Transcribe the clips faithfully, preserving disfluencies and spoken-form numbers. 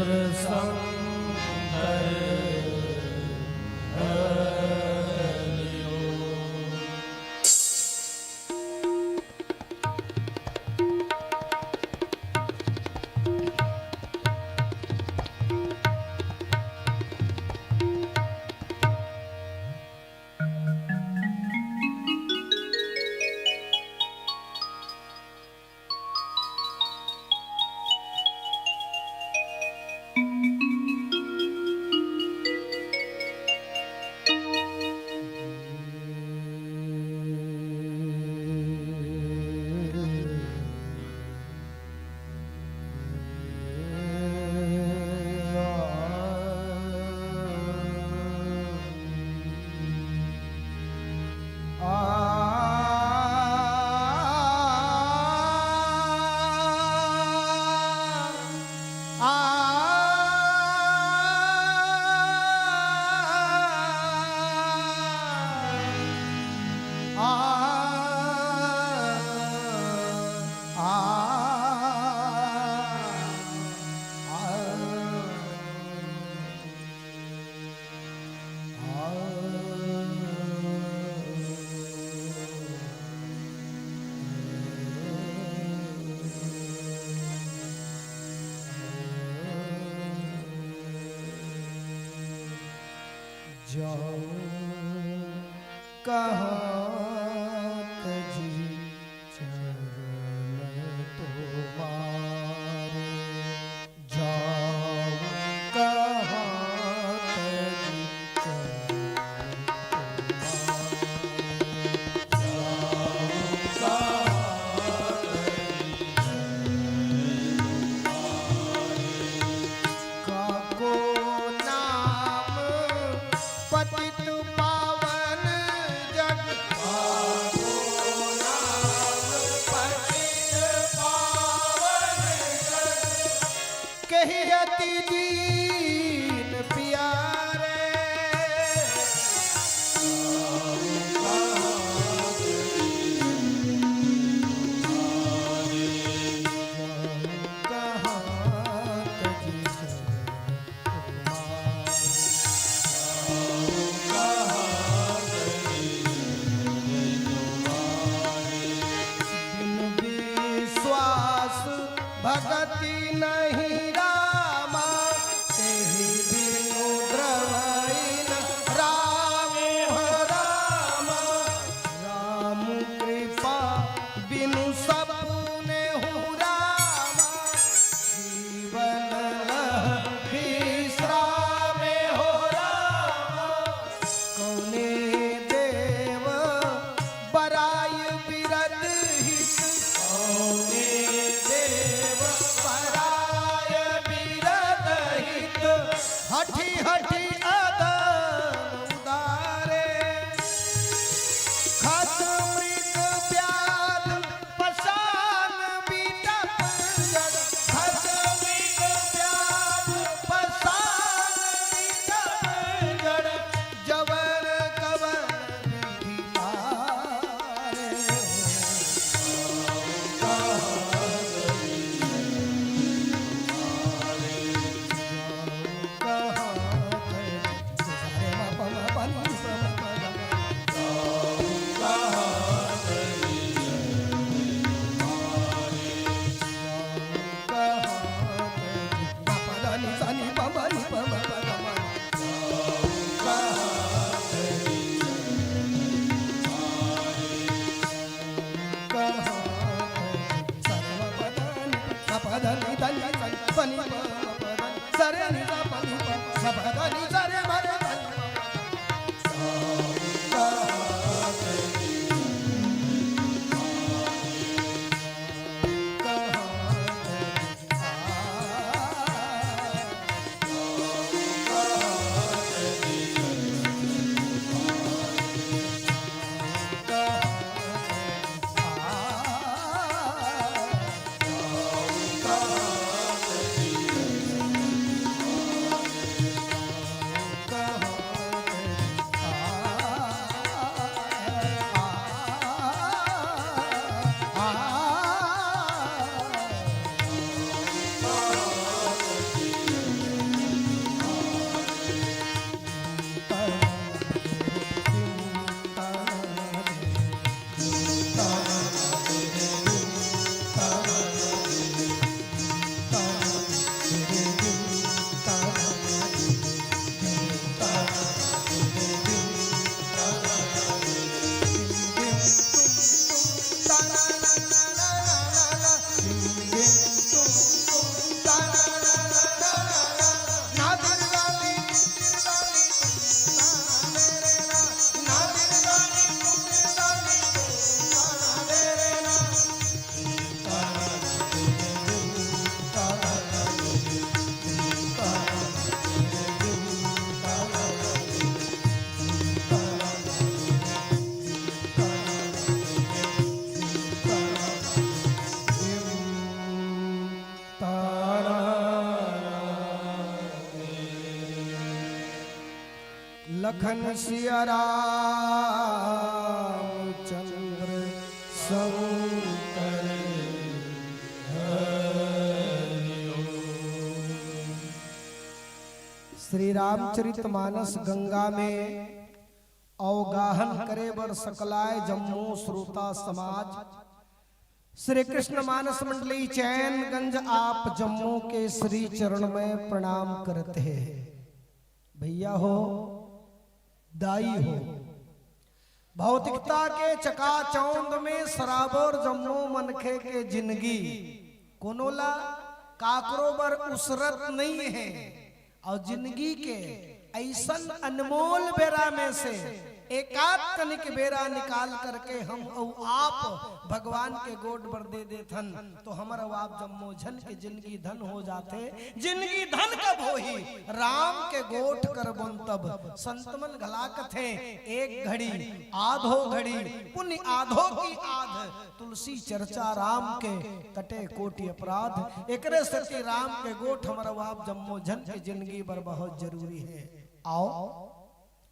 शंकर हरि ओम। जाऊं कहाँ तजी चरण तुम्हारे, जाऊं कहाँ तजी चरण तुम्हारे, जाऊं कहाँ तजी चरण तुम्हारे। काको नाम पतित पावन जग, काको नाम पतित पावन जग, कही अति दीन पिया रे। बिनु विश्वास भगति नहीं रामा, तेहि बिनु द्रवई न राम हो रामा। राम कृपा बिनु सपुने हूँ रामा, जीवन लह विश्रामे हो रामा। कौने देव बराय बिरत हित, कौने देव बराय बिरत हित, हठी हठी अदन उदारे। खत मृग व्याध पसा लखन सिया राम चंद्र शंकर हरि ओम। श्री रामचरित मानस गंगा में अवगाहन करे बर सकलाय जम्मो श्रोता समाज, श्री कृष्ण मानस मंडली चैनगंज आप जम्मो के श्री चरण में प्रणाम करत हे। भैया हो, दाई हो, भौतिकता के चकाचौंध में सराबोर जम्मो मनखे के जिनगी कोनो ला काकरो बर उसरत नइ हे। अउ जिनगी के अइसन अनमोल बेरा में से एकाध कनिक बेरा निकाल करके हम अउ आप भगवान के गोठ बर दे देथन, तो हमर अउ आप जम्मो झन के जिनगी धन हो जाथे। जिनगी धन कब होही? राम के गोठ करबोन तब। संत मन घला कथे, एक घड़ी आधो घड़ी पुण्य आधो की आध, तुलसी चर्चा राम के कटे कोटि अपराध। एकरे सेती राम के गोठ हमर अउ आप जम्मो झन के जिनगी बर बहुत जरूरी हे। आओ,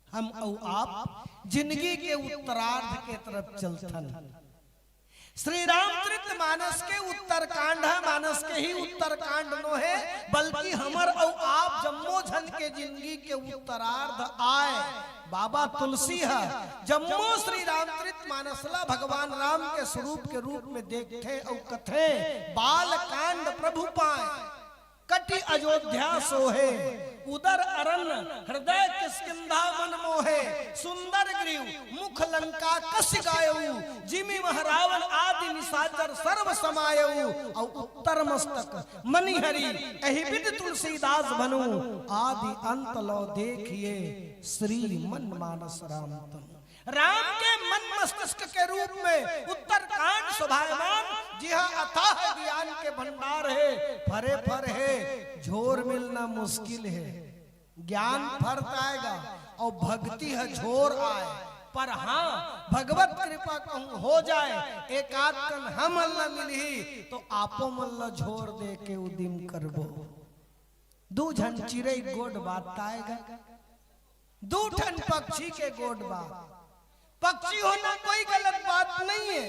हम अउ आप जिनगी के उत्तरार्ध के तरफ चलथन। श्री रामचरित मानस के उत्तरकांड हे, मानस के ही उत्तरकांड नो हे, बल्कि हमर अउ आप जम्मो झन के जिनगी के उत्तरार्ध आय। बाबा तुलसी ह जम्मो श्री रामचरित मानस ला भगवान राम के स्वरूप के रूप में देखथे अउ कथे, बाल कांड प्रभु पाए, कटि अयोध्या सोहे, उदर अरण्य हृदय किष्किंधा मन मोहे। सुंदर ग्रीव मुख लंका कस गायऊ, जिमि मह रावण आदि निशाचर सर्व समायऊ। अउ उत्तर मस्तक मणिहरि एहि विधि तुलसीदास भनु, आदि अंत लो देखिए श्री मन मानस राम तनु। राम के मन मस्तिष्क के रूप में उत्तरकांड शोभायमान, जिहां अथाह ज्ञान के भंडार हे, फरे फर हे, झोर मिलना मुश्किल हे। ज्ञान फरत आएगा अउ भक्ति ह झोर आए, पर हां, भगवत कृपा कहूं हो जाए, एकाध कन हमन ल मिलही, तो आपो मन ल झोर दे के उदिम करबो। दू झन चिरई गोठ बात ताएगा, दू ठन पक्षी के गोठ बात। पक्षी होना कोई गलत बात नहीं है।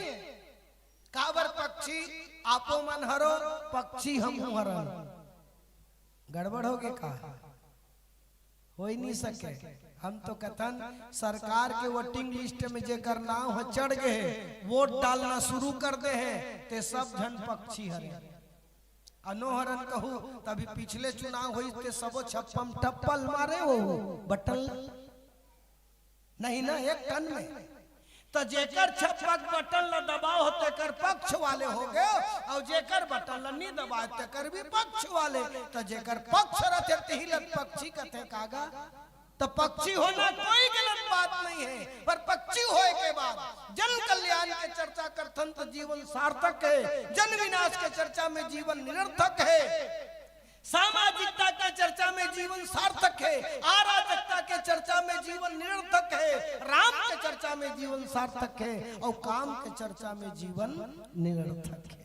काबर पक्षी आपो मन हरो, पक्षी हमहू हरन। गड़बड़ होगे का? होई नहीं सके। हम तो कथन सरकार के वोटिंग लिस्ट में जेकर नाम ह चढ़ गए हे, वोट डालना शुरू कर दे हे, ते सब झन पक्षी हरे। अनोहरन कहू, तभी पिछले चुनाव होई ते सबो छप्पम टप्पल मारे हो बटन ल। नहीं ना, एक टन में। त जेकर छप्पक बटन ल दबाओ हो, तेकर पक्ष वाले हो गए, अउ जेकर बटन ल नी दबाए, तेकर विपक्ष वाले। त जेकर पक्ष रथे, तिही ल पक्षी कथे कागा। त पक्षी होना कोई गलत बात नहीं है, पर पक्षी होए के बाद जन कल्याण के चर्चा करथन त जीवन सार्थक है, जन विनाश के चर्चा में जीवन निरर्थक है। सामाजिकता के चर्चा में जीवन सार्थक है, अराजकता के चर्चा में जीवन निरर्थक है, राम के चर्चा में जीवन सार्थक है, अउ काम के चर्चा में जीवन निरर्थक है।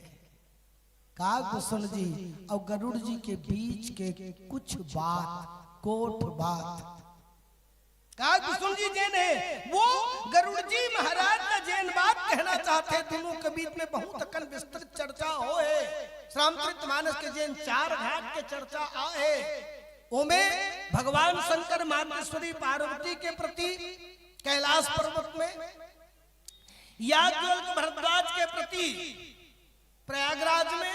काग भूषण जी अउ गरुड़ जी के बीच के कुछ बात, कोठ बात। काग भूषण जी जेन हे, वो गरुड़ जी महाराज ला जेन बात कहना चाहथे, दोनों के बीच में बहुत अकन विस्तृत चर्चा होहे। श्री रामचरित मानस के जेन चार घाट के चर्चा आहे, ओमे भगवान शंकर मातेश्वरी पार्वती के प्रति कैलाश पर्वत में, याज्ञवल्क्य भरद्वाज के प्रति प्रयागराज में,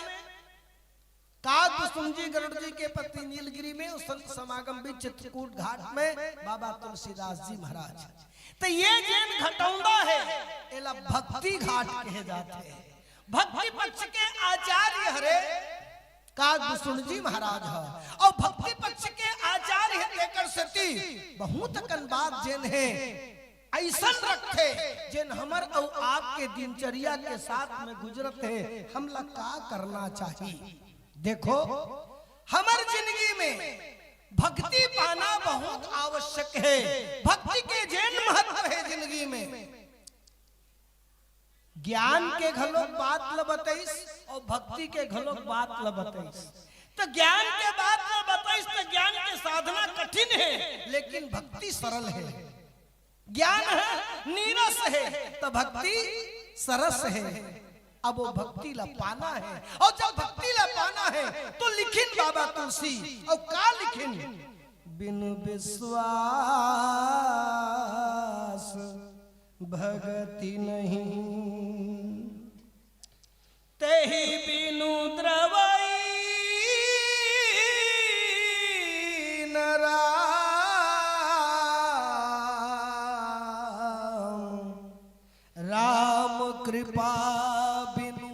काग बिसुन जी गरुड़ जी के पत्नी नीलगिरी में, अउ संत समागम भी चित्रकूट घाट में बाबा तुलसीदास जी महाराज। त ये जेन घटौंदा हे, एला भक्ति घाट कहे जाथे। भक्ति पक्ष के आचार्य हरे काग बिसुन जी महाराज ह, अउ भक्ति पक्ष के आचार्य हे, तेकर सेती बहुत अकन बात जेन हे अइसन रखथे, जेन हमर अउ आपके दिनचर्या के साथ में गुजरत हे, हमला का करना चाही। देखो, हमर जिंदगी में भक्ति पाना बहुत आवश्यक हे। भक्ति के जेन महत्व हे जिंदगी में, ज्ञान के घलोक बात ल बतइस अउ भक्ति के घलोक बात ल बतइस। त ज्ञान के बात ल बतइस त ज्ञान के साधना कठिन हे, लेकिन भक्ति सरल हे। ज्ञान ह नीरस हे, त भक्ति सरस हे। अब वो भक्ति ला पाना हे, अउ जब भक्ति ला पाना हे, तो लिखिन बाबा तुलसी, अउ का लिखिन? बिनु बिसवास भगति नहीं, तेहि बिनु द्रवइ न राम। राम कृपा बिनु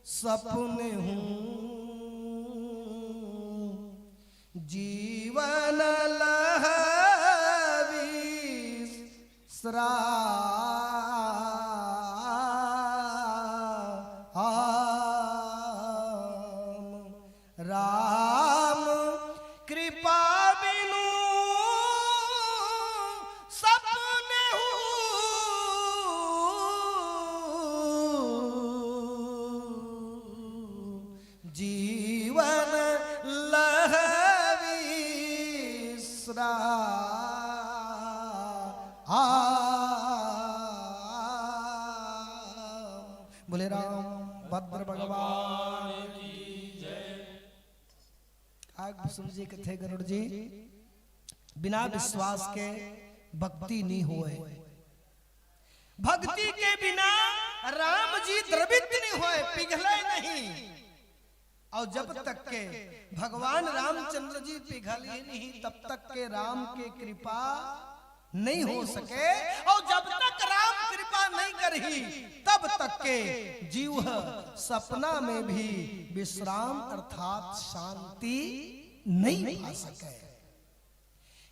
सपने हूँ, जीवन लहबी राम। राम कृपा बिनु सपने हूँ, जीवन लहबी राम। बोले रामभद्र भगवान की जय। काग बिसुन जी कथे गरुड़ जी, बिना विश्वास के भक्ति नी होय। भक्ति के बिना राम जी द्रवित नी होय, पिघले नहीं। अउ जब तक के भगवान रामचंद्र जी पिघलही नहीं, तब तक के राम के कृपा नहीं हो सके। अउ जब तक राम कृपा नहीं करही, तब तक के जीव ह सपना में भी विश्राम अर्थात शांति नहीं पा सके।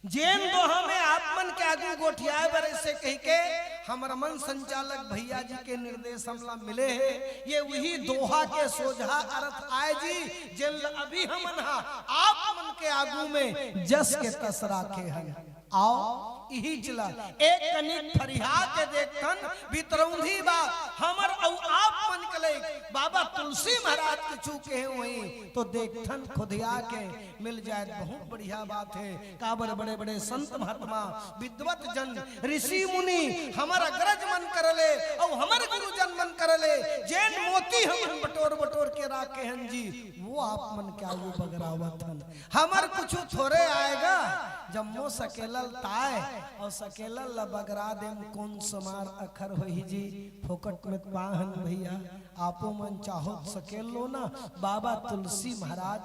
जेन दोहा में आप मन के आगू गोठियाए बर अइसे कहिके हमर मन संचालक भैया जी के निर्देश हमला मिले हे, ये उही दोहा के सोझा अर्थ आय जी, जेन ल अभी हमन हा आप मन के आगू में जस के तस राखे हन। आओ, इही जिला एक कनिक फरिया के देखथन, बितरौंधी बा हमर अउ आप मन के लइक बाबा तुलसी महाराज के छू के हे वहीं, तो देखथन खुदिया के मिल जाए, बहुत बढ़िया बात हे। काबर बड़े-बड़े संत महात्मा, विद्वत जन, ऋषि मुनि, हमर अग्रज मन कर ले, अउ हमर गुरुजन मन कर ले, जेन मोती हमन बटोर-बटोर के राखे हन जी, वो आप मन के आगू बगरावत हन। हमर कुछु थोरे आय गा, जम्मो सकेलल ताय, अउ सकेलल ल बगरा देम कोन समार अखर होही जी, फोकट में पाहन भैया, आपो मन चाहो त सकेल लो ना, बाबा तुलसी महाराज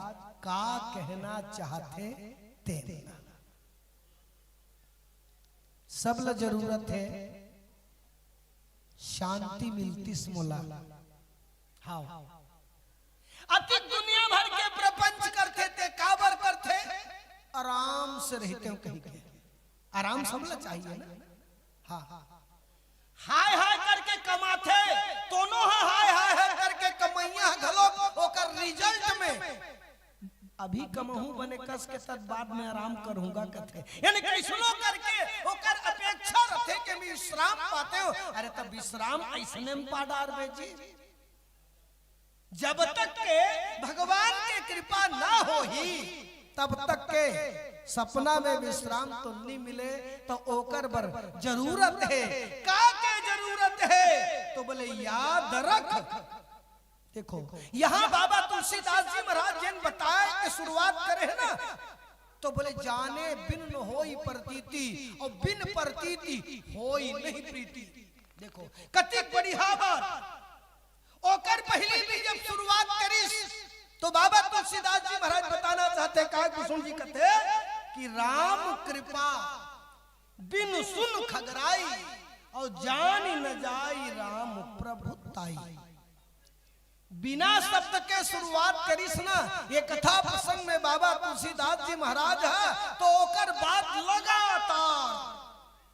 का कहना चाहथे तेन। सब ल जरूरत हे, शांति मिलतिस मोला। हाव। अतिक दुनिया भर के प्रपंच करथे, ते काबर करथे? आराम से रहितेंव कहिके। आराम सब ल चाहिए ना। हाँ। हाय हाय करके कमाथे, तोनो ह हाय हाय हाय करके कमइया ह घलोक ओकर result में अभी कमहूं बने कस के तब बाद में आराम करहूंगा कथे। यानी कइसनो करके ओकर अपेक्षा रथे कि मैं विश्राम पातेंव। अरे त विश्राम अइसने में पा डारबे जी। जब तक के भगवान के कृपा ना होही, तब तक के सपना में विश्राम तो नी मिले, तो ओकर बर जरूरत हे। का के जरूरत हे? तो बोले, याद रख। देखो, यहाँ बाबा तुलसीदास जी महाराज जेन बताए के शुरुआत करे हे ना, तो बोले, जाने बिन न होई प्रतीति, अउ बिन प्रतीति होई नहीं प्रीति। देखो, कतिक बढ़िया बात। ओकर पहिली भी जब शुरुआत करिस, तो बाबा तुलसीदास जी कथे कि राम कृपा बिन सुन खगराई, अउ जानि न जाई राम प्रभु ताई। बिना शब्द के शुरुआत करिस ना ये कथा प्रसंग में बाबा तुलसीदास जी महाराज ह, तो ओकर बाद लगातार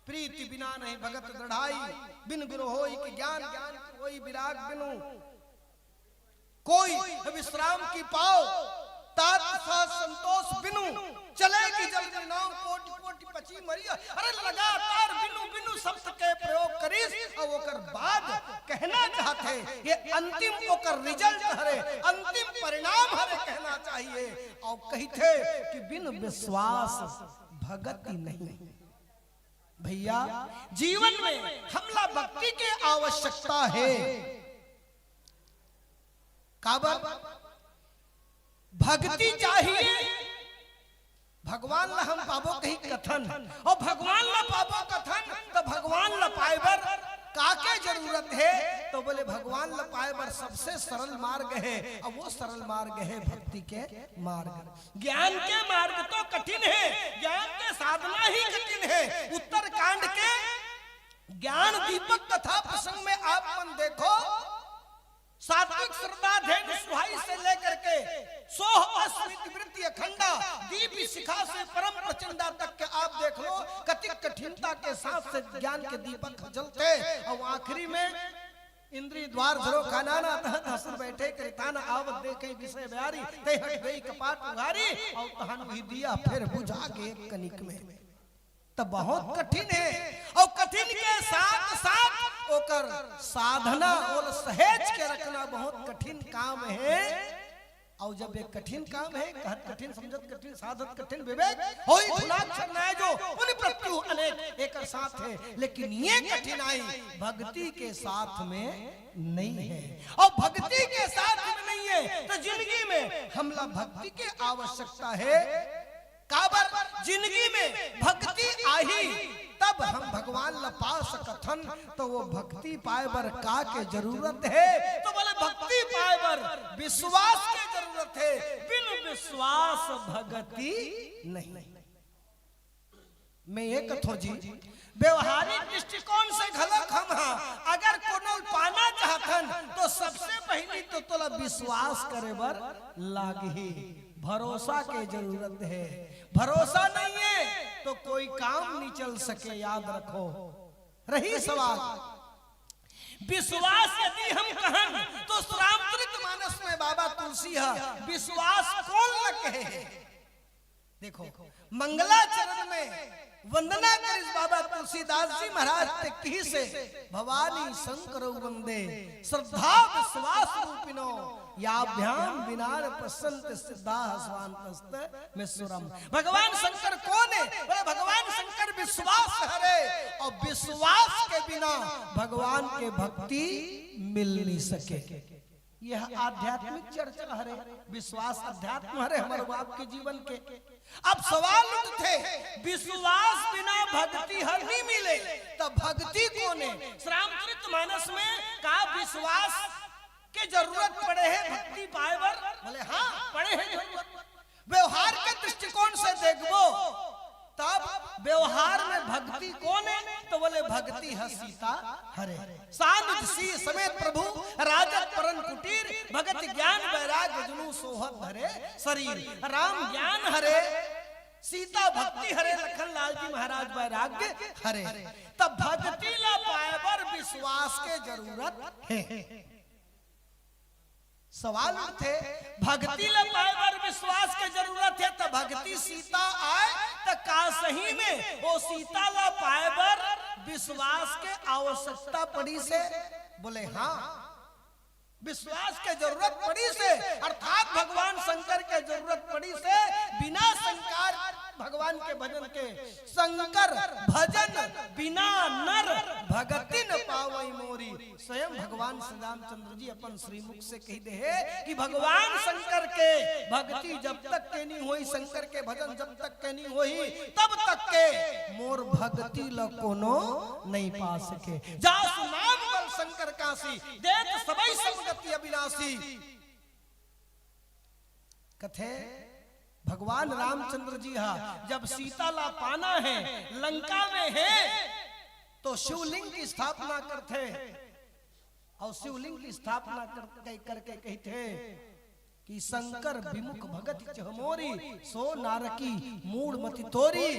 प्रीति बिना नहीं भगत दृढ़ाई, बिन गुरु होई कि ज्ञान, ज्ञान की होई विराग बिनु कोई विश्राम की पाओ, तात सा संतोष बिनु चले कि जल नाम कोटि कोटि पची मरिया। अरे लगातार बिनु बिनु शब्द के प्रयोग करिस, अउ ओकर बाद कहना चाहथे ये अंतिम ओकर result हरे, अंतिम परिणाम हरे कहना चाहिए। अउ कहिथे कि बिन विश्वास भगति नहीं। भैया, जीवन में हमला भक्ति के आवश्यकता हे। काबर? भक्ति चाहिए। भगवान ला हम पाबो कही कथन, अउ भगवान ला पाबो कथन, त भगवान ला पाए बर का के जरूरत हे? तो बोले, भगवान ला पाए बर सबसे सरल मार्ग हे, अउ वो सरल मार्ग हे भक्ति के मार्ग। ज्ञान के मार्ग तो कठिन हे, ज्ञान के साधना ही कठिन हे। उत्तरकांड के ज्ञान दीपक कथा प्रसंग में आप मन देखो, सात्विक श्रद्धा धेनु सुहाई से लेकर के सोह स्मृति वृत्ति अखंडा दीप शिखा से परम प्रचंडा तक के आप देख लो, कति कठिनता के साथ से ज्ञान के दीपक जलथे। अउ आखिरी में इंद्री द्वार धरो कानाना, तहत हसुर बैठे करिताना, आवत देखे विषय ब्यारी, ते हट गई कपाट उघारी, अउ तहन वही दिया फिर बुझा के एक कनिक में। त बहुत कठिन हे, अउ कठिन के साथ साथ ओकर साधना, ओला सहेज के रखना बहुत कठिन काम हे। अउ जब एक कठिन काम हे, कहत कठिन, समझत कठिन, साधत कठिन, विवेक होई धुनाक छरनाए जो, पुनि प्रत्यु अनेक एकर साथ हे, लेकिन ये कठिनाई भक्ति के साथ में नहीं हे। अउ भक्ति के साथ में नहीं हे, त जिंदगी में हमला भक्ति के आवश्यकता हे। काबर? जिंदगी में भक्ति आही, तब हम भगवान ला पा सकथन। तो वो भक्ति पाए बर का के जरूरत हे? तो बोले, भक्ति पाए बर विश्वास के जरूरत हे, बिन विश्वास भगति नहीं। मैं ये कथों जी, व्यवहारिक दृष्टिकोण से घलक हम हा, अगर कोनो पाना चाहथन, तो सबसे पहली तो तोला विश्वास करे बर लागही। भरोसा के जरूरत हे, भरोसा नहीं हे, तो कोई काम नहीं चल सके, याद रखो। रही सवाल, विश्वास यदि हम कहन, तो रामचरित मानस में बाबा तुलसी ह विश्वास कोन ल कहे हे? देखो, मंगलाचरण में वंदना करिस बाबा तुलसीदास जी महाराज ते किहिसे, भवानी शंकर वंदे, श्रद्धा विश्वास रूपिणो, याभ्याम विना न पस्सन्ति सिद्धा स्वान्तस्त में सुरम। भगवान शंकर कोन हे? बोले, भगवान शंकर विश्वास हरे, अउ विश्वास के बिना भगवान के भक्ति मिल नहीं सके। यह आध्यात्मिक चर्चा हरे, विश्वास अध्यात्म हरे हमर बाप के जीवन के। अब सवाल उठथे, विश्वास बिना भक्ति हर नहीं मिले, त भक्ति कोन हे? रामचरित मानस में का विश्वास के जरूरत पड़े हे भक्ति पाए बर? बोले, हाँ, पड़े हे जरूरत। व्यवहार के दृष्टिकोण से देखबो, तब व्यवहार में भक्ति कोन हे? तो बोले, भक्ति ह सीता हरे। सानुज सीय समेत प्रभु राजत परन कुटीर, भगत ज्ञान बैराग जुनु सोहत धरे सरीर। राम ज्ञान हरे, सीता भक्ति हरे, लखन लाल जी महाराज बैराग्य हरे। तब भक्ति ला पाए बर विश्वास के जरूरत हे। सवाल उठथे, भक्ति ला पाए बर विश्वास के जरूरत हे, त भक्ति सीता आए, त का सही में ओ सीता ला पाए बर विश्वास के आवश्यकता पड़िस हे? बोले, हाँ, विश्वास के जरूरत पड़िस हे, अर्थात भगवान शंकर के जरूरत पड़िस हे। बिना शंकर भगवान के भजन के, शंकर भजन बिना नर भगति न पावई मोरी। स्वयं भगवान श्री रामचंद्र जी अपन श्रीमुख से कहि दे हे कि भगवान शंकर के भक्ति जब तक के नहीं होई, शंकर के भजन जब तक के नहीं होई, तब तक के मोर भक्ति ल कोनो नहीं पा सके। जासु नाम बल शंकर कासी, देत सबई समगति अविनाशी। कथे, भगवान रामचंद्र जी हा जब सीता ला पाना हे, लंका में हे, तो शिवलिंग की स्थापना करथे। अउ शिवलिंग की स्थापना कर, कर, करके कहिथे कि "शंकर विमुख भगति चह मोरी, सो नारकी मूड़ मति तोरी।"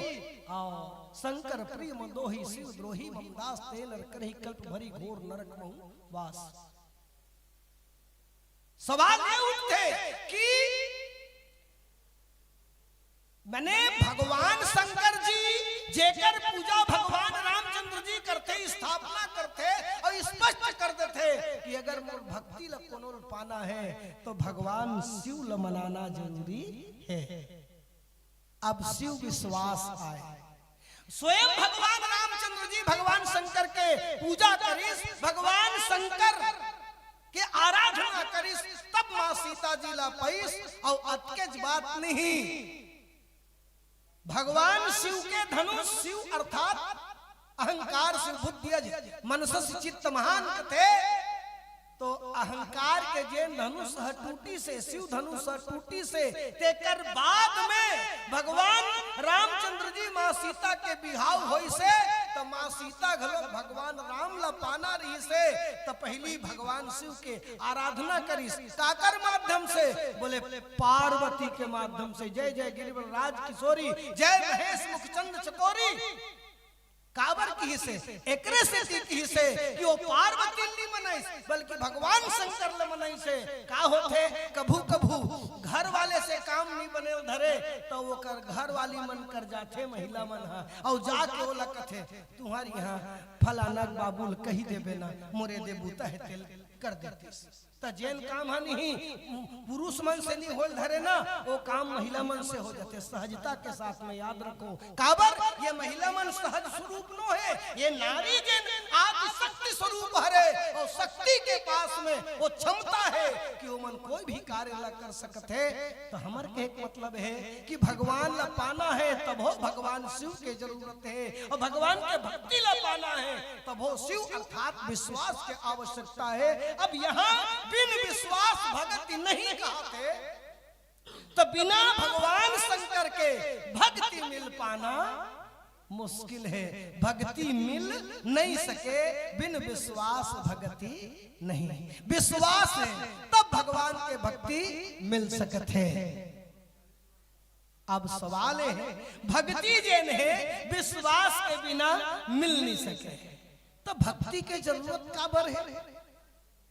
अउ "शंकर प्रिय मम दोही, शिव द्रोही मम दास, ते नर करही कल्प भरि घोर नरक महु वास।" सवाल ये उठथे कि मने भगवान शंकर जी, जेकर पूजा भगवान रामचंद्र जी करथे, स्थापना करथे अउ स्पष्ट कर देथे कि अगर मोर भक्ति ल कोनो ल पाना हे, तो भगवान शिव ल मनाना जरूरी हे। अब शिव विश्वास आय। स्वयं भगवान रामचंद्र जी भगवान शंकर के पूजा करिस, भगवान शंकर के आराधना करिस, तब माँ सीता जी ला पाइस। अउ अतकेच बात नहीं, भगवान शिव के धनुष, शिव अर्थात अहंकार, शिव बुद्धि अज मनसस चित्त महान कथे, तो अहंकार के जेन धनुष ह टूटिस हे, शिव धनुष ह टूटिस हे, तेकर बाद में भगवान रामचंद्र जी माँ सीता के बिहाव होइस हे, त माँ सीता घलो भगवान राम ला पाना रहिस हे, त पहिली भगवान शिव के आराधना करिस। काकर माध्यम से? बोले, पार्वती के माध्यम से। जय जय गिरिवर राज किशोरी, जय महेश मुखचंद चकोरी। काबर किहिस हे? एकरे सेती किहिस हे कि वो पार्वती ल नी मनाइस, बल्कि भगवान शंकर ल मनाइस हे। का होथे, कभू कभू घर वाले से काम नी बने ल धरे, त ओकर घर वाली मन कर जाथे महिला मन ह, अउ जाके ओला कथे, "तुम्हर इहाँ फलाना बाबू ल कहि देबे ना, मोरे दे बूता हे तेल कर देतिस।" त जेन काम ह नहीं पुरुष मन से नहीं होल धरे ना, वो काम महिला मन से हो जाथे। सहजता के साथ में याद रखो, काबर ये महिला मन सहज स्वरूप नो हे, ये नारी जेन आदि शक्ति स्वरूप हरे, अउ शक्ति के पास में वो क्षमता हे कि वो मन कोई भी कार्य ला कर सकत हे। त हमर कहे के मतलब हे कि भगवान ला पाना हे, तभो भगवान शिव के जरूरत हे, अउ भगवान के भक्ति ला पाना हे, तभो शिव अर्थात विश्वास के आवश्यकता हे। अब यहाँ बिन विश्वास भगति नहीं कहत हे, त बिना भगवान शंकर के भक्ति मिल पाना मुश्किल हे। भक्ति मिल नहीं सके, बिन विश्वास भक्ति नहीं। विश्वास हे, तब भगवान के भक्ति मिल सकत हे। अब सवाल हे, भक्ति जेन हे, विश्वास के बिना मिल नहीं सके, त भक्ति के जरूरत काबर हे,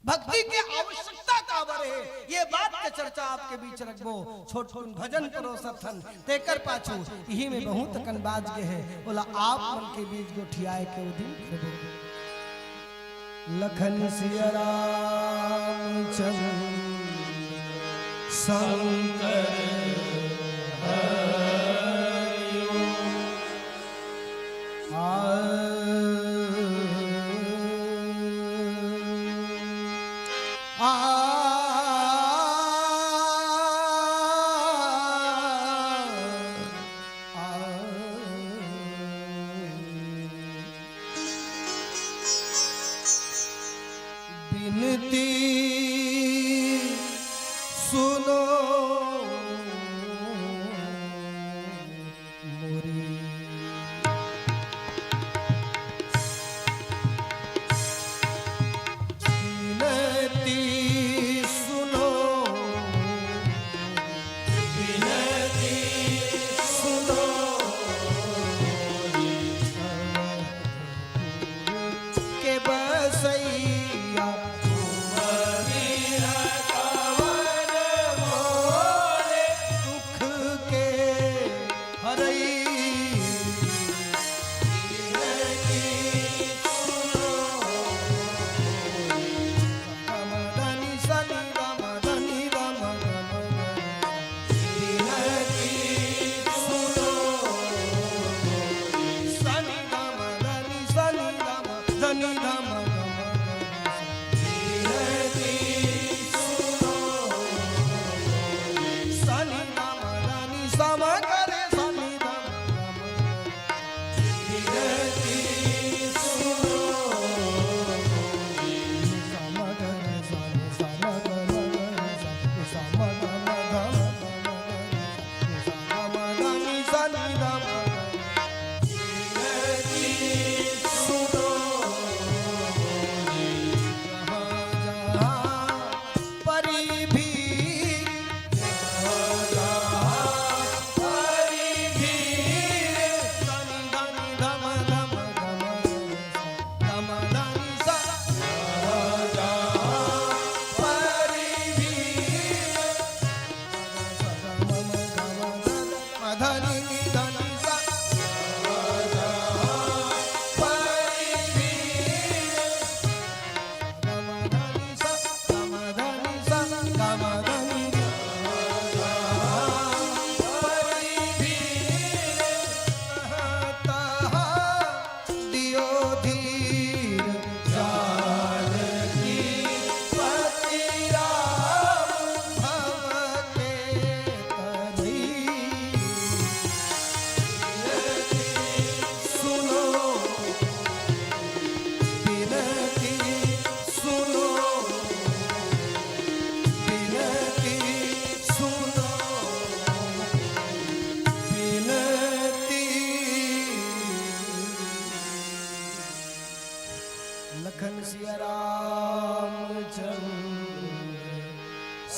भक्ति के आवश्यकता काबर हे, ये बात के चर्चा आपके बीच रखबो। छोटकुन भजन परोसत हन, तेकर पाछू इही में बहुत कन बाज गे हे, ओला आप मन के बीच गोठियाए के उदिम करबो। लखन सिया रामचंद्र शंकर हरि ओम। आ, आ, आ। बिनती सुनो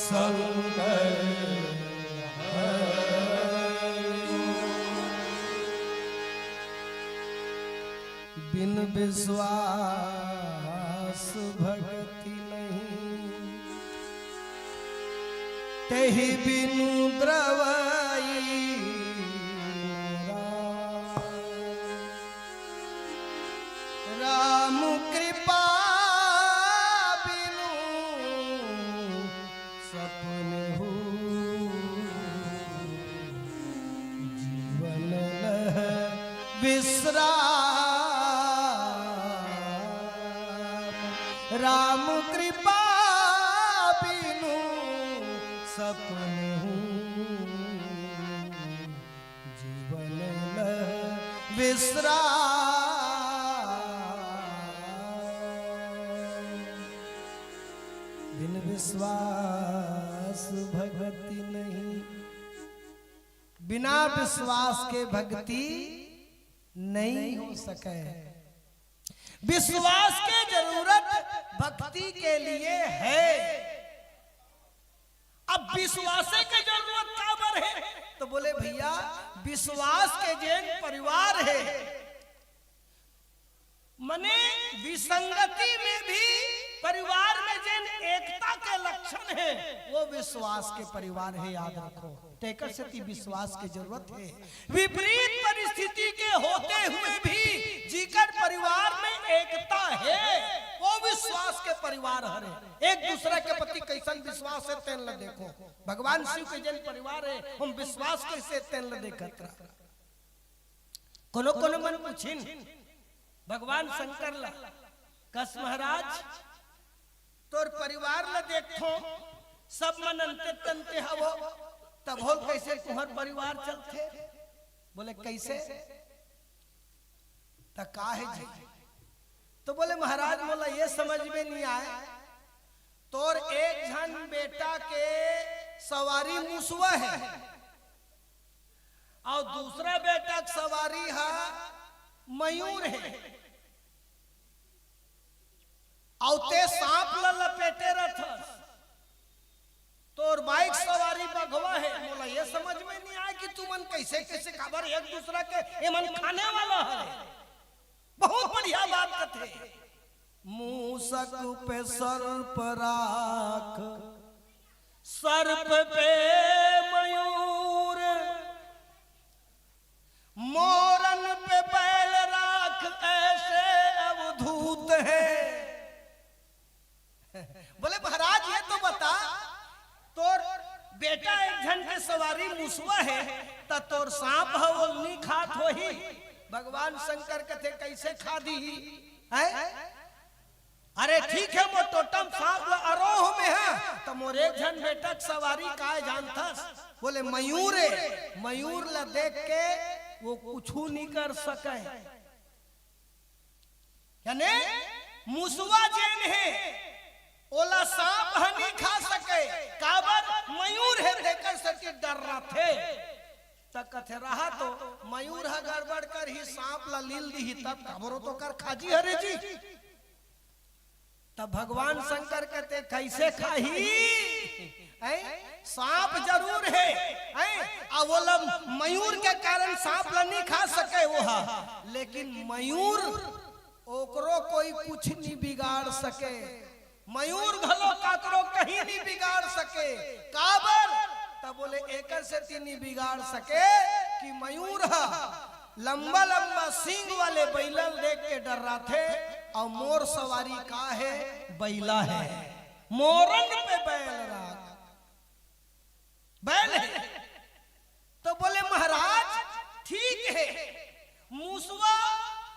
शंकर हरि। बिन विश्वास भक्ति नहीं, तेहि बिनु द्रवई राम। राम कृपा बिनु सपन हूँ, जीवन लह विश्राम। राम कृपा बिनु सपन हूँ, जीवन लह विश्राम। बिन विश्वास भक्ति नहीं, बिना विश्वास के भक्ति नहीं हो सके। विश्वास के जरूरत भक्ति के लिए है। अब विश्वासे के जरूरत काबर हे? तो बोले, भैया, विश्वास के जेन परिवार हे, मने विसंगति में भी परिवार में जेन एकता के लक्षण हे, वो विश्वास के परिवार हे, याद रखो। तेकर सेती विश्वास के जरूरत हे। विपरीत परिस्थिति के होते हुए भी जीकर परिवार में एकता हे, वो विश्वास के परिवार हरे। एक दूसरा के प्रति कैसन विश्वास हे, तेन ल देखो। भगवान शिव के जेन परिवार हे, हम विश्वास कैसे, तेन ल देखत रह। कोनो कोनो मन पूछिन भगवान शंकर ल, कस महाराज, तोर परिवार ल देखथों, सब मन अंते तंते हवो, तभो ल कैसे तुंहर परिवार चलथे? बोले, कैसे? त का हे जी? तो बोले, महाराज, मोला ये समझ में नहीं आए, तोर एक झन बेटा के सवारी मुसवा हे, अउ दूसरा बेटा के सवारी ह मयूर हे, अउ ते सांप ल लपेटे रथस। तोर बाइक सवारी बघवा हे। मोला ये समझ में नहीं आए कि तुमन कैसे कैसे, काबर एक दूसरा के, एमन खाने वाला हरे। बहुत बढ़िया बात कथे। मूसक पे सर्प राख, सर्प पे मयूर, मोरन पे बैल राख, ऐसे अवधूत है। बोले, महाराज, ये तो बता, तोर बेटा एक झन के सवारी मुसवा हे, त तोर सांप ह वो नी खात होही? भगवान शंकर कथे, कैसे खा दीही? हैं? अरे ठीक हे, मोर टोटम सांप ल अरोह में हे, त मोर एक झन बेटा के सवारी काय जानथस? बोले, मयूर हे। मयूर ल देख के वो कुछु नी कर सके। यानी मुसवा जेन हे, ओला सांप ह नी खा सके। काबर? मयूर हे, तेकर सेती डर्राथे। त कथे, रहा तो मयूर ह गड़बड़ करही, सांप ला लील दीही, तब काबरो तो कर खाजी हरे जी। तब भगवान शंकर कथे, कैसे खाही? हैं? सांप जरूर हे, हैं? आ ओला मयूर के कारण सांप ला नी खा सके वो ह, लेकिन मयूर, ओकरो कोई कुछ नी बिगाड़ सके। मयूर घलो काकरो कहीं नी बिगाड़ सके। काबर? त बोले, एकर सेती नी बिगाड़ सके कि मयूर ह लंबा लंबा सींग वाले बइला ल देख के डर्राथे, अउ मोर सवारी का हे? बइला हे। मोरन पे बैल राख। बैल हे। तो बोले, महाराज, ठीक हे, मुसवा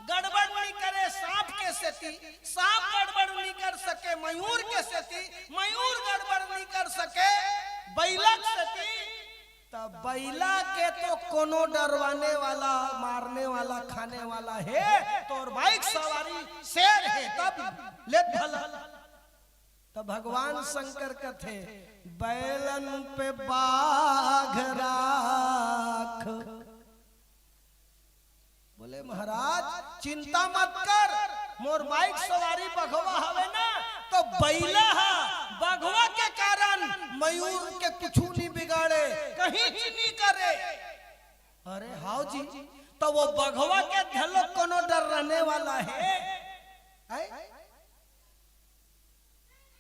गड़बड़ नी करे सांप के सेती, सांप गड़बड़ नी कर सके मयूर के सेती, मयूर गड़बड़ नी कर सके बइला के सेती, त बइला के तो कोनो डरवाने वाला, मारने वाला, खाने वाला हे, तोर बाइक सवारी शेर हे, तब ले भला। त भगवान शंकर कथे, बैलन पे बाघ राख। बोले, महाराज, चिंता मत कर, मोर बाइक सवारी बघवा हवे ना, तो बइला ह बघवा के कारण मयूर के कुछू नहीं बिगाड़े, कहीं ची नहीं करे। अरे हाव जी, त वो बघवा के घलो कोनो डर रहने वाला हे? हैं?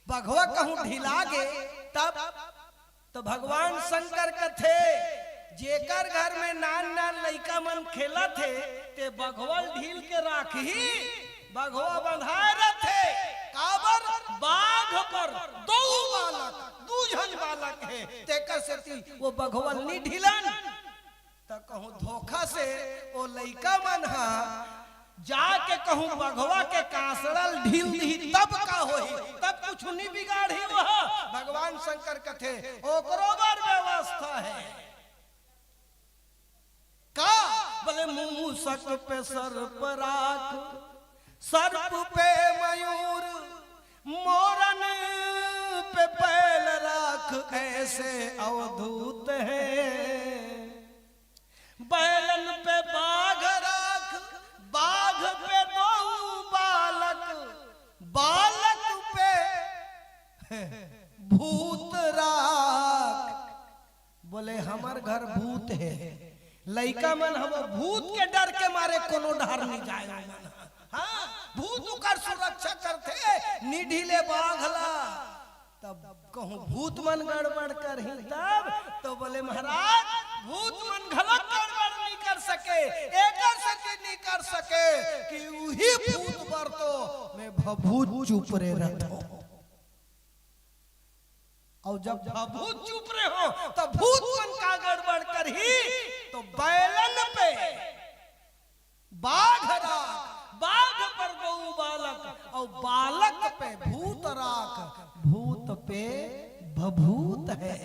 बघवा कहूं ढिला गे तब तो भगवान शंकर कथे, जेकर घर में नान नान लइका मन खेलत हे, ते बघवा ल ढील के राखही। बघवा बंधाए रथे, काबर? बाघ पर दो बालक, दू झन बालक हे, तेकर सेती वो बघवा ल नी ढीलन। त कहूं धोखा से ओ लइका मन ह जाके कहूं बघवा के कांसड़ा ल ढील दिही, तब का होही? तब कुछु नी बिगाड़ही वह। भगवान शंकर कथे, ओकरो बर व्यवस्था हे। का? बोले, मूसक पे सर्प राख, सर्प पे मयूर, मोरन पे बैल राख, ऐसे अवधूत हैं। बैलन पे बाघ राख, बाघ पे दो बालक, बालक पे भूत राख। बोले, हमर घर भूत हे। लइका मन ह वो भूत के डर के मारे कोनो डहर नी जाय ओमन ह। हाँ, भूत ओकर सुरक्षा करथे, नी ढीले बाघ ला। तब कहूं भूत मन गड़बड़ करही तब, तो बोले, महाराज, भूत मन घलो गड़बड़ नी कर सके, एकर सेती नी कर सके कि उही भूत बर तो मैं भभूत चुप रे रथों। अउ जब भभूत चुप रहे हो, त भूत मन का गड़बड़ करही? तो बैलन पे बाघ राख, बाघ पर दो बालक, अउ बालक पे भूत राख, भूत पे भभूत हे।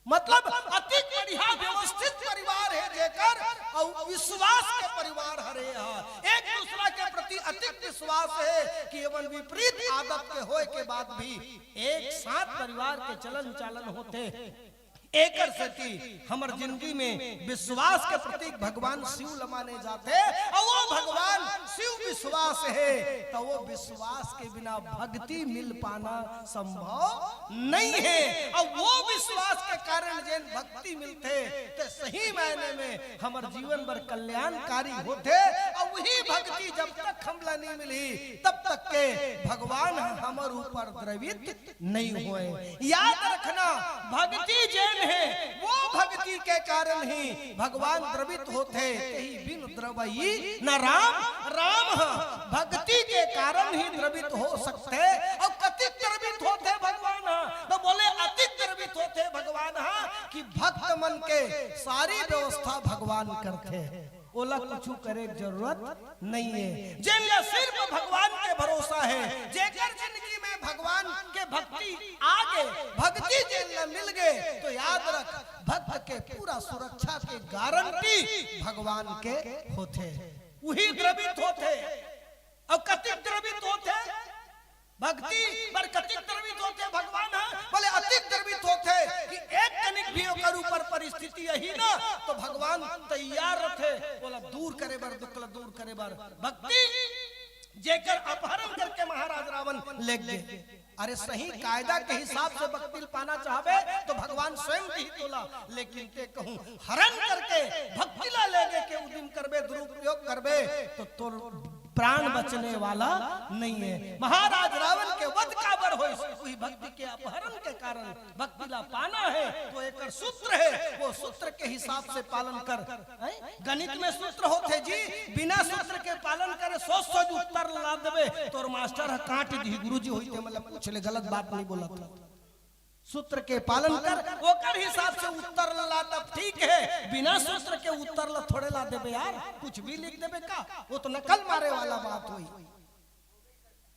मतलब अतिक बढ़िया व्यवस्थित परिवार हे जेकर, अउ विश्वास के परिवार हरे ह। एक दूसरा के प्रति अतिक विश्वास हे कि एमन विपरीत आदत के होय के बाद भी एक साथ परिवार के चलन चालन होथे। एकर सेती हमर जिंदगी में विश्वास के प्रतीक भगवान शिव ल माने जाथे, अउ वो भगवान शिव विश्वास हे, त वो विश्वास के बिना भक्ति मिल पाना संभव नहीं हे। अउ वो विश्वास के कारण जेन भक्ति मिलथे, ते सही मायने में हमर जीवन बर कल्याणकारी होथे। अउ वही भक्ति जब तक हमला नहीं मिलही, तब तक के भगवान ह हमर ऊपर द्रवित नहीं होय। याद रखना, भक्ति जेन हे, वो भक्ति के कारण ही भगवान द्रवित होथे। तेहि बिनु द्रवई न राम, राम ह भक्ति के कारण ही द्रवित हो सकथे। अउ कतिक द्रवित होथे भगवान ह, तो बोले अतिक द्रवित होथे भगवान ह कि भक्त मन के सारी व्यवस्था भगवान करथे। ओला कुछु करे के जरूरत नहीं हे। जेन ला सिर्फ भगवान के भरोसा हे, जेकर जिंदगी में भगवान के भक्ति आ गे, भक्ति जेन ला मिल गे, तो याद रख, भक्त के पूरा सुरक्षा के गारंटी भगवान के होथे। उही द्रवित होथे। अउ कतिक द्रवित होथे? भक्ति बर कतिक द्रवित होथे भगवान ह? बोले अतिक द्रवित होथे कि एक कनिक भी ओकर ऊपर परिस्थिति आही ना, तो भगवान तैयार रथे ओला दूर करे बर, दुख ला दूर करे बर। भक्ति जेकर अपहरण करके महाराज रावण लेग गे। अरे सही कायदा के हिसाब से भक्ति ल पाना चाहबे तो भगवान स्वयं दिही तोला, लेकिन ते कहूं हरण करके भक्ति ला लेगे के उदिम करबे, दुरुपयोग करबे, तो तोर प्राण बचने वाला नहीं हे। महाराज रावण के वध काबर होइस? उही भक्ति के अपहरण के कारण। भक्ति ला पाना हे तो एकर सूत्र हे, वो सूत्र के हिसाब से पालन कर। हैं? गणित में सूत्र होथे जी, बिना सूत्र के पालन करे सोच सोच उत्तर ला देबे, तोर मास्टर ह काट दिही, गुरुजी होई ते मतलब पूछ ले, गलत बात नहीं बोलत। सूत्र के पालन कर, ओकर हिसाब से उत्तर ला तब ठीक हे। बिना सूत्र के उत्तर ला थोड़े ला देबे यार, कुछ भी लिख देबे का? वो तो नकल मारे वाला बात होई।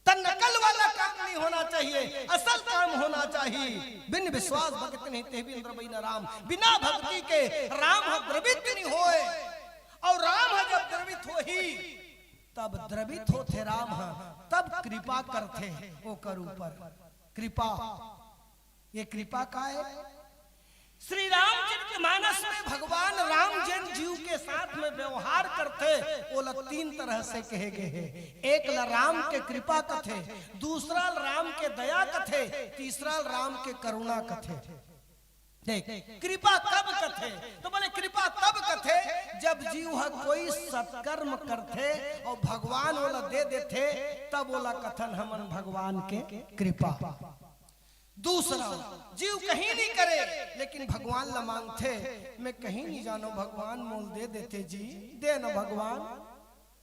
त नकल वाला काम नहीं होना चाहिए, असल काम होना चाहिए। बिन विश्वास भगति नहीं, तेहि बिन द्रवई न राम। बिना भक्ति के राम ह द्रवित नहीं होय। अउ राम ह जब द्रवित होही, तब द्रवित होथे राम ह, तब कृपा करथे ओकर ऊपर। कृपा, ये कृपा का हे? श्री रामचरित मानस में भगवान राम जेन जीव के साथ में व्यवहार करथे, ओला तीन तरह से कहे गए हे। एक ला राम के कृपा कथे, दूसरा ला राम के दया कथे, तीसरा ला राम के करुणा कथे। देख, कृपा कब कथे? तो बोले, कृपा तब कथे, जब जीव ह कोई सत्कर्म करथे अउ भगवान ओला दे देथे, तब ओला कथन हमन भगवान के कृपा। दूसरा, जीव कहीं नहीं करे, लेकिन भगवान ला मांगथे, "मैं कहीं नहीं जानो भगवान, मोल दे देते जी, दे न भगवान।"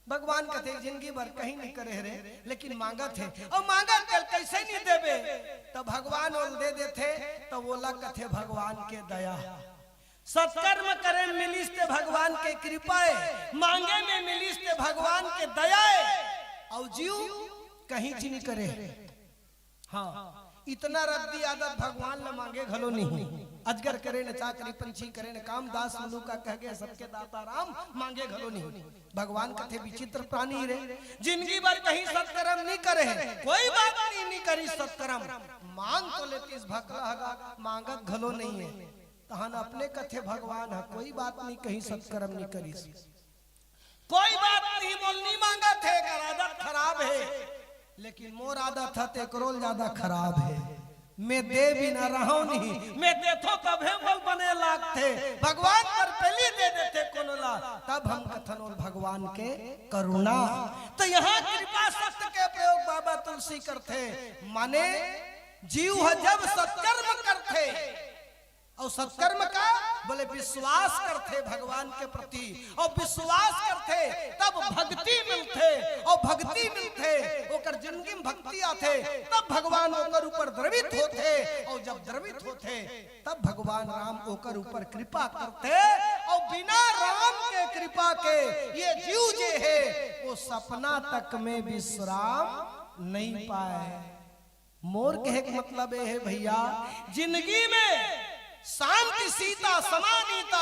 भगवान कथे, "जिंदगी भर कहीं नहीं करे रे, लेकिन मांगत हे, अउ मांगत हे, कइसे नहीं देबे?" त भगवान ओल दे देथे, त ओला कथे भगवान के दया। सत्कर्म करे मिलिस ते भगवान के कृपा हे, मांगे में मिलिस ते भगवान के दया हे, अउ जीव कहीं चीज नहीं करे। हाँ, इतना रद्दी आदत भगवान ला मांगे घलो नहीं। अजगर करे न चाकरी, पंछी करे न काम, दास मनुका कह गए सबके दाता राम, मांगे घलो नहीं। भगवान कथे विचित्र प्राणी रे, जिंदगी भर कहीं सत्कर्म नहीं करे हे, कोई बात नहीं, नहीं करी सत्कर्म, मांग तो लेतिस भकला हगा, मांगत घलो नहीं हे। तहन अपने कथे भगवान ह, कोई बात नहीं, कहीं सत्कर्म नहीं करिस। कोई बात नहीं, मोल नहीं मांगत हे, एकर आदत खराब हे, लेकिन मोर आदत ह तेकरोल ज्यादा खराब हे। मैं दे बिना रहूं नहीं, मैं देथो तभे मोल बने लागथे। भगवान बर पहली दे देथे कोनो ला, तब हम कथन ओल भगवान के करुणा। तो यहाँ कृपा शब्द के प्रयोग बाबा तुलसी करथे, माने जीव ह जब सत्कर्म करथे, अउ सत्कर्म का बोले विश्वास करथे भगवान के प्रति, अउ विश्वास करथे तब भक्ति मिलथे, अउ भक्ति मिलथे ओकर जिंदगी में भक्ति आथे, तब भगवान ओकर ऊपर द्रवित होथे, अउ जब द्रवित होथे तब भगवान राम ओकर ऊपर कृपा करथे। अउ बिना राम के कृपा के ये जीव जे हे वो सपना तक में विश्राम नहीं पाए। मोर कहे के मतलब ये हे भैया, जिंदगी में शांति सीता समानीता,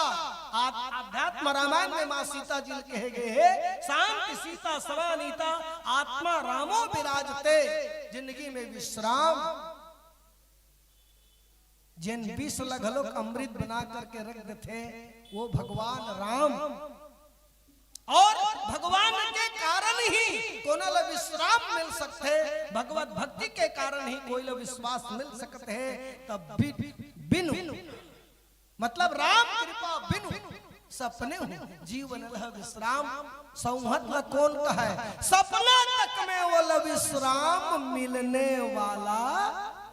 आ-, अध्यात्म रामायण में माँ सीता जी ल कहे गए हे, शांति सीता समानीता, आत्मा रामो विराजते। जिंदगी में विश्राम, जेन विष ल घलोक अमृत बना करके रख देथे, वो भगवान राम। और भगवान के कारण ही कोनो ला विश्राम मिल सकथे, भगवत भक्ति के कारण ही कोई ला विश्वास मिल सकथे। तब बि-, बिनु, मतलब राम कृपा बिनु सपने हूँ जीवन लह विश्राम, सौहत ल कोन कहय, सपना तक में वो ल विश्राम मिलने वाला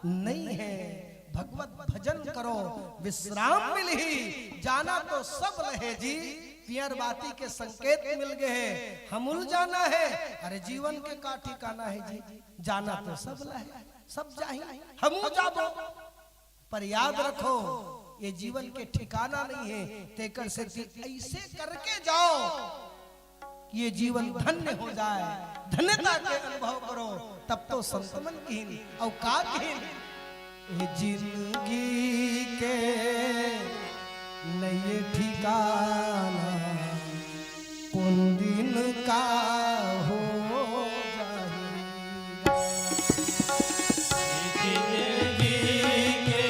नहीं है। भगवत भजन करो, विश्राम मिलही, जाना तो सब लहे जी। पियर बाती के संकेत मिल गए हैं, हमू ल जाना है। अरे जीवन के का ठिकाना है जी, जाना तो सब लहे, सब जाही, हमू जाबो। पर याद रखो, ये जीवन के ठिकाना नहीं है, तेकर सेती ऐसे करके जाओ, ये जीवन धन्य हो जाए, धन्यता के अनुभव करो। तब तो संत मन किहिन, अउ का किहिन? ये जिंदगी के नए ठिकाना कोन दिन का हो जाही। जिंदगी के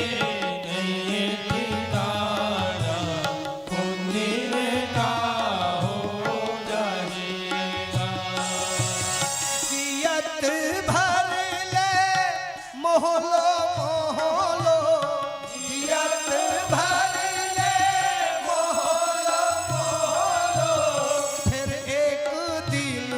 नए ठिकाना कोन दिन का हो जाही। जियत भर ले मोहलो, मोहलो, जियत भर ले मोहलो, मोहलो, फिर एक दिन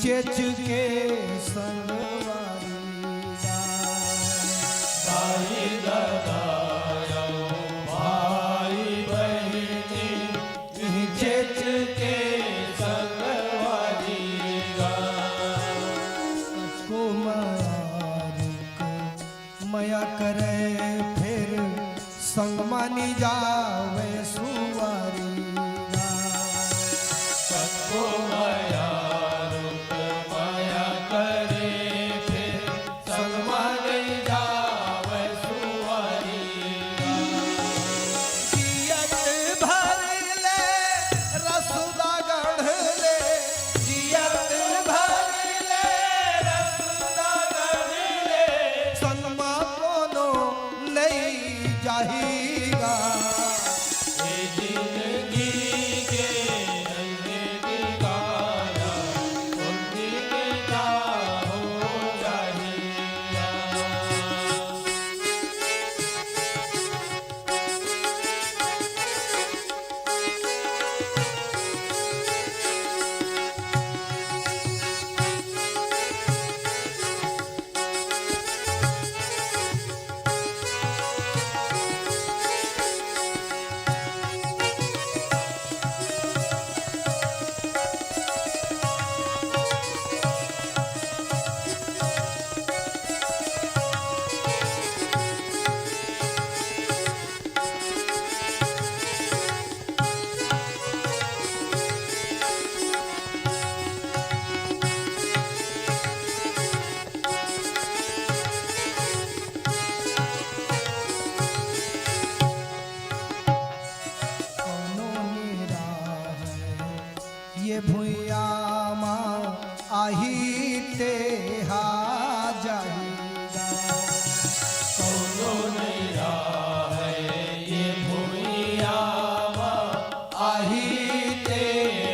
चेच के संगवारी गा। दाई ददा अउ भाई बहिनी, इही चेच के संगवारी गा। कतको मया रुख मया करे फेर संग मानी जावे सुवारी गा। कतको मया रुख मया करे फेर संग मानी जावे सुवारी गा। जियत भर ले रसुदा गढ़ ले, जियत भर ले रसुदा गढ़ ले, संग मा कोनो नइ जाही गा। ए जिनगी के नइये ठिकाना, कोन दिन का हो जाही गा। कोनो निराह ये भुइयां मा आही ते हा जाही गा। कोनो नइ राहय ये भुइयां मा आही ते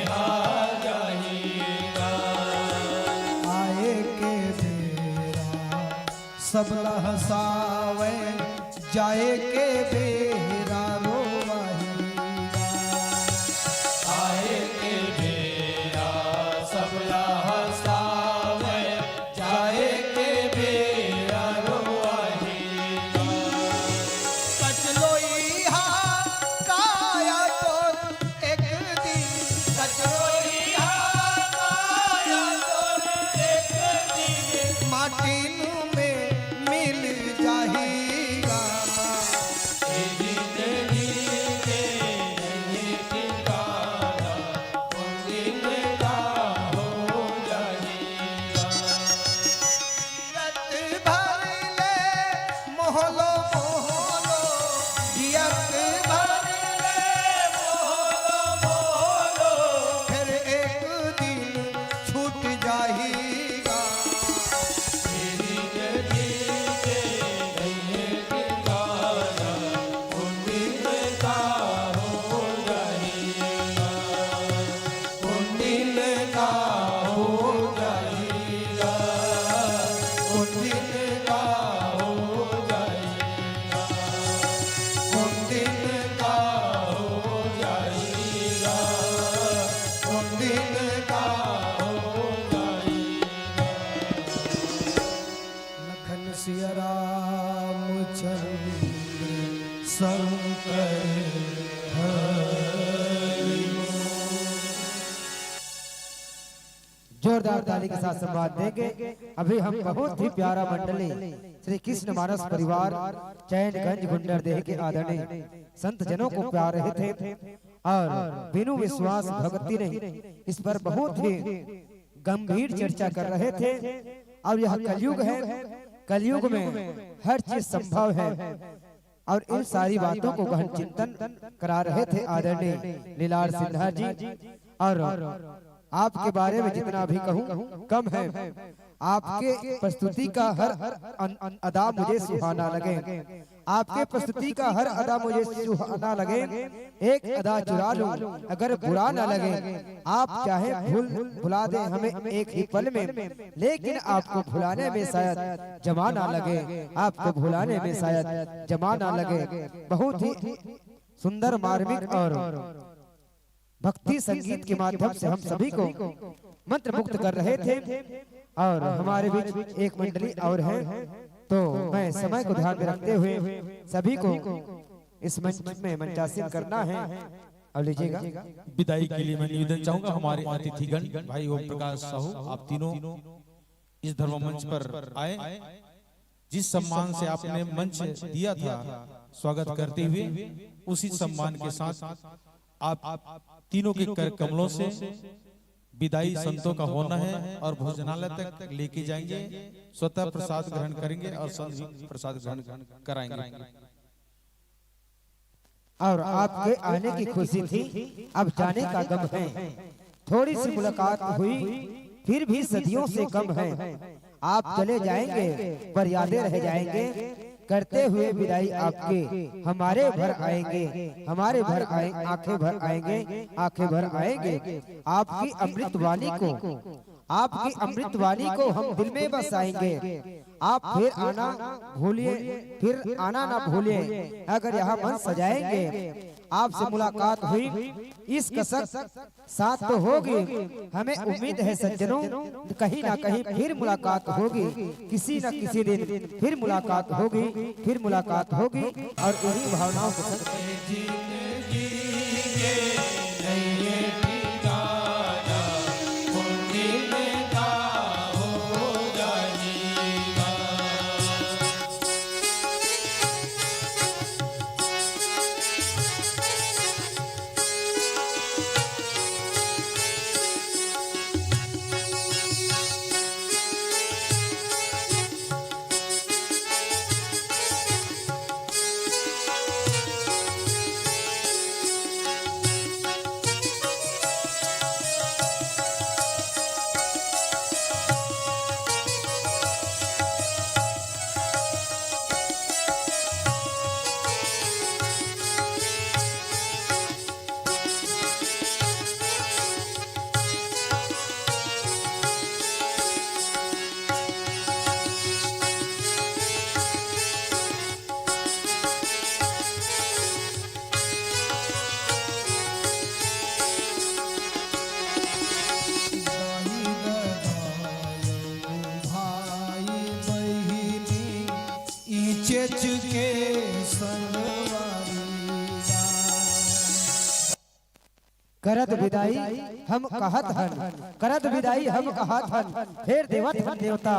हा जाही गा। आए के बेरा सबला हंसावय, जाए के बेरा रोवाही गा। आए के बेरा सबला हंसावय, जाए के बेरा रोवाही गा। कचलोई हा काया तोर एक दिन, कचलोई हा काया तोर एक दिन, माटिन में मिल जाही गा। ए जिनगी के नइये ठिकाना, कोन दिन का हो जाही गा। जियत भर ले मोहलो मोहलो, जियत भर ले मोहलो मोहलो, फेर एक दिन छूट जाही गा। लखन सिया रामचंद्र शंकर हरि। जोरदार ताली के साथ संवाद देंगे। अभी हम बहुत ही प्यारा मंडली श्री कृष्ण मानस परिवार चैनगंज गुंडरदेह के आदरणीय संत जनों को प्यार रहे थे और बिनु विश्वास भक्ति नहीं, इस पर बहुत ही गंभीर चर्चा कर रहे थे। अब यह कलयुग है, कलयुग में हर चीज संभव है और इन सारी बातों को गहन चिंतन करा रहे थे आदरणीय लीलार सिन्हा जी। और आपके बारे में जितना भी कहूँ कम है। आपके प्रस्तुति का हर अन-, अन-, अदा मुझे सुहाना लगे, आपके प्रस्तुति का हर अदा मुझे सुहाना लगे। एक अदा चुरा लूं अगर बुरा ना लगे, आप चाहे भूल भुला दें हमें एक ही पल में, लेकिन आपको भुलाने में शायद जमाना लगे, आपको भुलाने में शायद जमाना लगे। बहुत ही सुंदर, मार्मिक और भक्ति संगीत के माध्यम से हम सभी को मंत्र मुक्त कर रहे थे। और हमारे बीच एक मंडली और है, तो मैं समय को ध्यान में रखते हुए सभी को इस मंच में मंचासीन करना है। और लीजिएगा। विदाई के लिए मैं निवेदन चाहूंगा हमारे अतिथिगण भाई ओम प्रकाश साहू, आप तीनों इस धर्म मंच पर आए। जिस सम्मान से आपने मंच दिया था स्वागत करते हुए, उसी सम्मान के साथ आप तीनों के कर कमलों से विदाई संतों का होना है और भोजनालय तक लेके जाएंगे, स्वतः प्रसाद ग्रहण करेंगे और संत भी प्रसाद ग्रहण कराएंगे। और आपके आने की खुशी थी, अब जाने का गम है। थोड़ी सी मुलाकात हुई, फिर भी सदियों से कम है। आप चले जाएंगे पर यादें रह जाएंगे। करते हुए विदाई आपके, हमारे भर आएंगे, हमारे भर आए, आंखें भर आएंगे, आंखें भर आएंगे। आपकी अमृत वाणी को, आपकी अमृत वाणी को हम दिल में बसाएंगे। आप फिर आना भूलिए, फिर आना ना भूलिए। अगर यहाँ मन सजाएंगे, आपसे मुलाकात हुई, इस कसक साथ तो होगी, हमें उम्मीद है सज्जनों, कहीं ना कहीं फिर मुलाकात होगी, किसी न किसी दिन फिर मुलाकात होगी, फिर मुलाकात होगी। और इन्हीं भावनाओं के साथ करत विदाई हम कहत हन, करत विदाई हम कहत हन, फेर देवत हन देवता,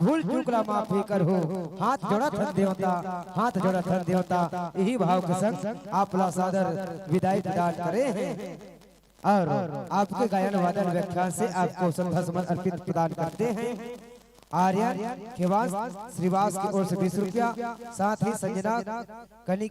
भूल चूक ला माफी करहू, हाथ जोड़त हन देवता, हाथ जोड़त हन देवता। यही भाव के संग आप ला सादर विदाई प्रदान करे हैं। और आपके गायन वादन व्याख्यान से आपको श्रद्धा सुमन अर्पित प्रदान करते हैं। आर्यन खेवास श्रीवास की ओर से बीस रुपया, साथ ही संजना कनिक